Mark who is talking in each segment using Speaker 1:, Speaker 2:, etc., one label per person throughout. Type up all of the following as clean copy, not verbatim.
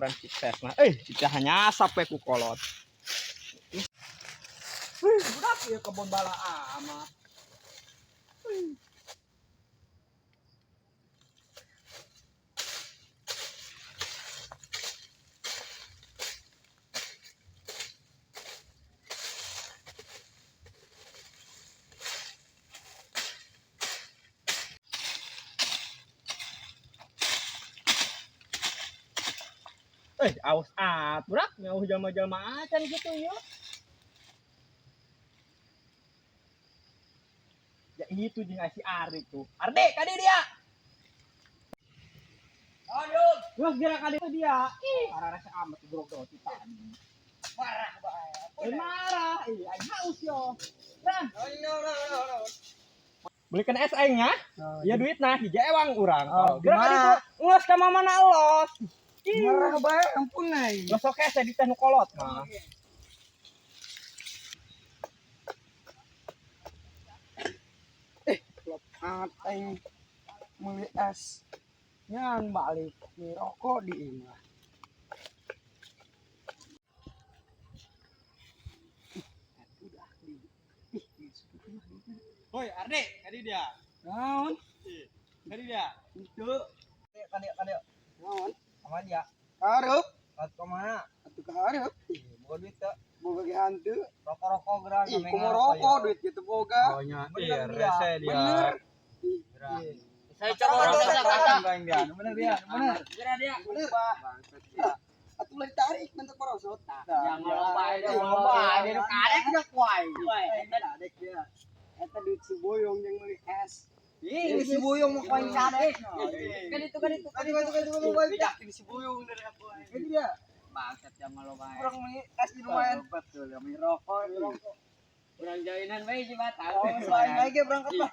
Speaker 1: Baturan sukses nah. Cicah nyasap we ku kolot. Wih, budak ieu kebon bala amat. Awas aturak ngauh jalma-jalma acan gitu ya. Ya itu jeung si Ardi tuh. Ardi, kadi dia.
Speaker 2: Aduh,
Speaker 1: Wah, gerak kadi dia. Ih, arah rasa amat grog tadi.
Speaker 2: Marah bae.
Speaker 1: Marah. Ih, aing haus yo. Nah,
Speaker 2: No, no, no, no.
Speaker 1: belikan es aing nya. Iya duit nah, hiji ewang urang.
Speaker 2: Oh,
Speaker 1: Gerak kadi
Speaker 2: gimana?
Speaker 1: tuh. Geus ka mana los. Ih,
Speaker 2: Marah bae, ampun ai.
Speaker 1: Geus oke saya diteh nu kolot mah.
Speaker 2: Klop aing meuli es. Nyan balik di rokok di imah.
Speaker 1: Woi, Ardi, kadi dia.
Speaker 2: Naon?
Speaker 1: Kadi dia.
Speaker 2: Itu.
Speaker 1: Kadi kadi.
Speaker 2: Naon?
Speaker 1: Sama dia.
Speaker 2: Hareup.
Speaker 1: Kat kemana?
Speaker 2: Atuh ka hareup.
Speaker 1: Bukan duit teu.
Speaker 2: Boga ge hantu.
Speaker 1: Rokok-rokok gerak.
Speaker 2: Ih, kumaha rokok duit gitu boga.
Speaker 1: Oh nya,
Speaker 2: Bener
Speaker 1: iya,
Speaker 2: dia.
Speaker 1: rese dia.
Speaker 2: Bener.
Speaker 3: Saya coba rokok kata.
Speaker 1: Bener dia, bener.
Speaker 3: Gerak dia.
Speaker 2: Bener. Atuh lah ditarik bentuk porosot.
Speaker 3: Jangan loba
Speaker 2: Ih,
Speaker 3: loba dia kadek udah kuai.
Speaker 2: Eta dadek dia. Eta duit si Boyong yang beli es.
Speaker 1: Ih, si Buyung mau koin kadek.
Speaker 3: Kan itu kan itu.
Speaker 2: Aduh, aduh, aduh, aduh, aduh. Yakin si Boyong dari aku. Ini dia.
Speaker 3: Bangsat jangan loba.
Speaker 2: Kurang beli es di lumayan.
Speaker 1: Betul, kami rokok.
Speaker 3: Urang jauhinan bae si batang.
Speaker 2: Oh, selain lagi berangkat lah.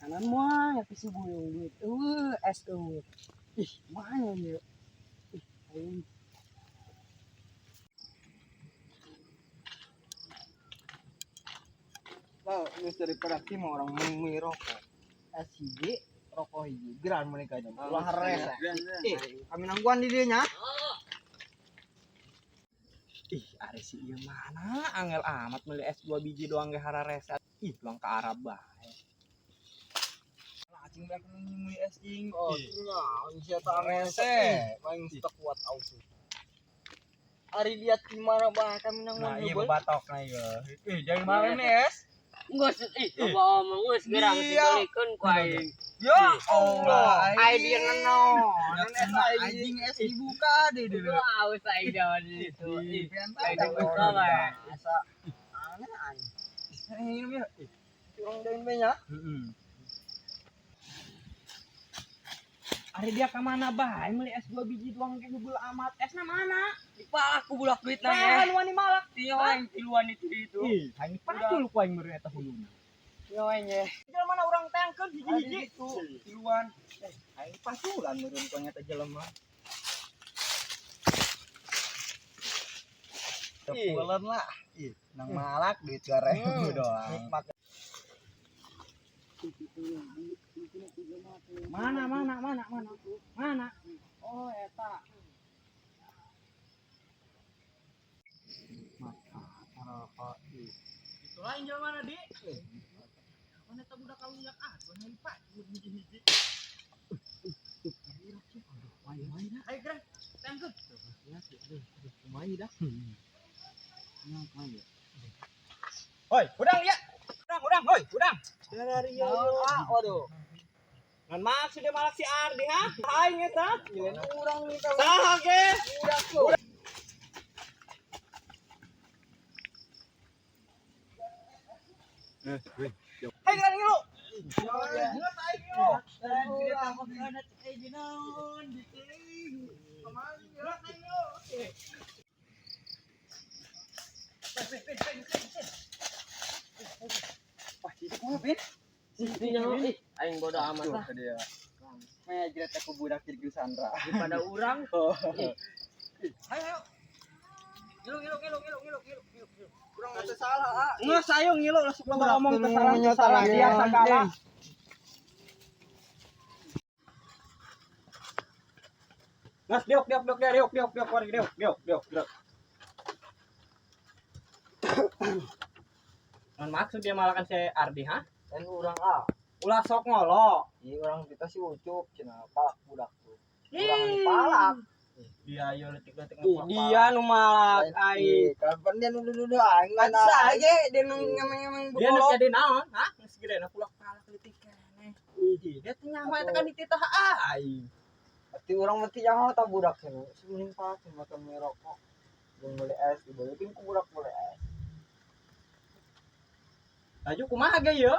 Speaker 2: Kanan mah ya si Boyong duit. Eueuh, es eueuh. Ih, mana ya? Ih, aing.
Speaker 1: Lah, geus daripada ki mah orang meni rokok. Es hiji, rokok hiji. Geran mereka aja. Ulah rese. Ih, kami nangguan di dieu nya. Ih, are si ieu mana angel amat meuli es 2 biji doang ge hararese. Ih, luang ka Arab bae.
Speaker 2: Cing beak meuli es cing. Oh,
Speaker 1: Ih.
Speaker 2: nya, sia ta
Speaker 1: Rese.
Speaker 2: Paling tak kuat aus. Ari lihat di mana bah kami nang
Speaker 1: Nah, iya batok nah ieu. Ih, jangan marah nih es.
Speaker 3: Geus ih loba omong geus gerang dibalikeun ku aing.
Speaker 2: Ya Allah.
Speaker 3: Aing dia ngenon.
Speaker 2: Es anjing es dibuka deh deh.
Speaker 3: Gua aus aing jawan itu. Ih, aing dibuka bae.
Speaker 2: Asa aneh aneh. Ini ya. Curang daun banyak.
Speaker 1: Heeh. Ari dia ka mana bae meuli es 2 biji doang ge hubul amat. Esna mana?
Speaker 3: Dipalak ku bulak duit nang
Speaker 1: Nah, nu wani malak.
Speaker 3: Iya aing tiluan itu itu.
Speaker 1: Ih, aing pacul ku aing meureun eta huluna.
Speaker 2: Iya aing ya.
Speaker 1: Jelema mana urang tangkeun hiji-hiji.
Speaker 2: Itu tiluan.
Speaker 1: Aing paculan meureun ku eta jelema.
Speaker 2: Kepulan lah.
Speaker 1: Ih, nang malak duit 2000 doang.
Speaker 2: Nikmat.
Speaker 1: Mana mana mana mana mana? Oh eta. Maka rokok. Itu lain jelema mana di? Mana eta budak kalunyak ah, nyari pacul hiji-hiji. Ayo gerak, tangkeun. Kumaha dah. Hoi, udang ya. Udang, udang, hoi, udang.
Speaker 2: Dari ah, waduh.
Speaker 1: Ngan maksud dia malak si Ardi ha? Aing eta.
Speaker 2: Urang nih kalau
Speaker 1: Saha ge?
Speaker 2: udah tuh.
Speaker 1: Aing kan ngilu.
Speaker 2: Wah, itu kumaha, Bin?
Speaker 3: Ih, aing bodo amat lah.
Speaker 2: Dia. Mejret aku budak jadi Sandra.
Speaker 3: Daripada urang.
Speaker 1: Ayo, ayo. Ngilu, ngilu, ngilu, ngilu, ngilu, ngilu, ngilu. Urang mah teu salah, ah.
Speaker 2: Geus ayo ngilu lah sok loba omong teu salah teu
Speaker 1: Budak
Speaker 2: salah
Speaker 1: teu
Speaker 2: dia sagala. Ngas diok diok diok diok diok diok wargi diok diok diok diok. Non maksud dia malakan si Ardi ha?
Speaker 1: Lain urang ah.
Speaker 2: Ulah sok ngolo.
Speaker 1: Iya orang kita sih ucup cenah palak budak tuh. Urang dipalak.
Speaker 2: Dia ayo letik-letik Dia nu malak aing.
Speaker 1: Kapan dia nuduh-nuduh aing lain
Speaker 2: Pansa
Speaker 1: aing.
Speaker 2: ge dia nu ngemeng-ngemeng Dia nu jadi naon? Hah? Geus gede na pulak palak leutik keneh. Ih, dia teh nyaho eta kan dititah aing.
Speaker 1: Berarti urang mati nyaho tah budak cenah. Si mending palak cenah makan mie rokok. Jeung beli es dibalikin ku budak beli es.
Speaker 2: Laju kumaha ge ieu?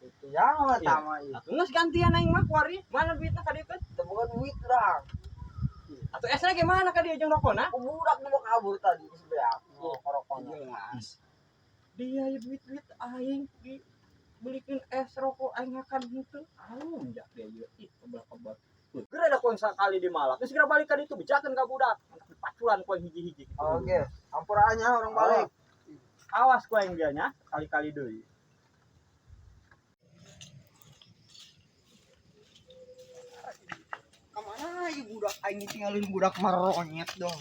Speaker 1: Itu nyaho tah mah ieu.
Speaker 2: Atuh geus gantian aing mah kuari. Mana duitna ka dieu kan?
Speaker 1: Teu boga duit urang.
Speaker 2: Atuh esna ge mana ka dieu jeung rokona?
Speaker 1: Ku budak dibawa kabur tadi geus beak. Rokokna.
Speaker 2: Jelas. Dia ya duit-duit aing dibelikin es rokok aing akan henteu. Alum jak dia ieu. Ih, kebal-kebal. Geura da ku sakali di malak. Geus geura balik ka ditu bejakeun ka budak. Mantap dipaculan ku aing hiji-hiji.
Speaker 1: Oke, ampuranya orang balik.
Speaker 2: Awas ku aing dia nya kali-kali deui.
Speaker 1: Kemana ya budak aing ditinggalin budak maronyet dong.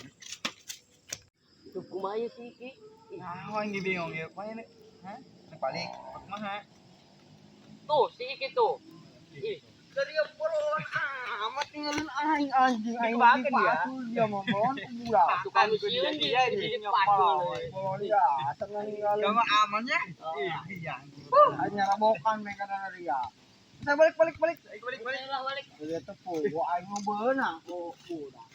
Speaker 3: Tuh kumaha ieu si Iki?
Speaker 1: Nah, aing bingung ya. Kumaha ini? Hah? Ini balik. Kumaha?
Speaker 3: Tuh si Iki tuh. Ih,
Speaker 1: Dari bolon amat tinggalin aing anjing aing
Speaker 2: Dibakeun dia.
Speaker 1: dipacul dia mah bolon ku budak.
Speaker 3: tuh kami sieun di di pacul.
Speaker 1: Bolon dia asal ninggalin. Cuma amannya? Iya. Aing nyarabokan mereka dari dia. Saya balik balik balik.
Speaker 2: Balik
Speaker 3: Balik lah balik.
Speaker 1: Dia tepung, gua aing mau beunang ku budak.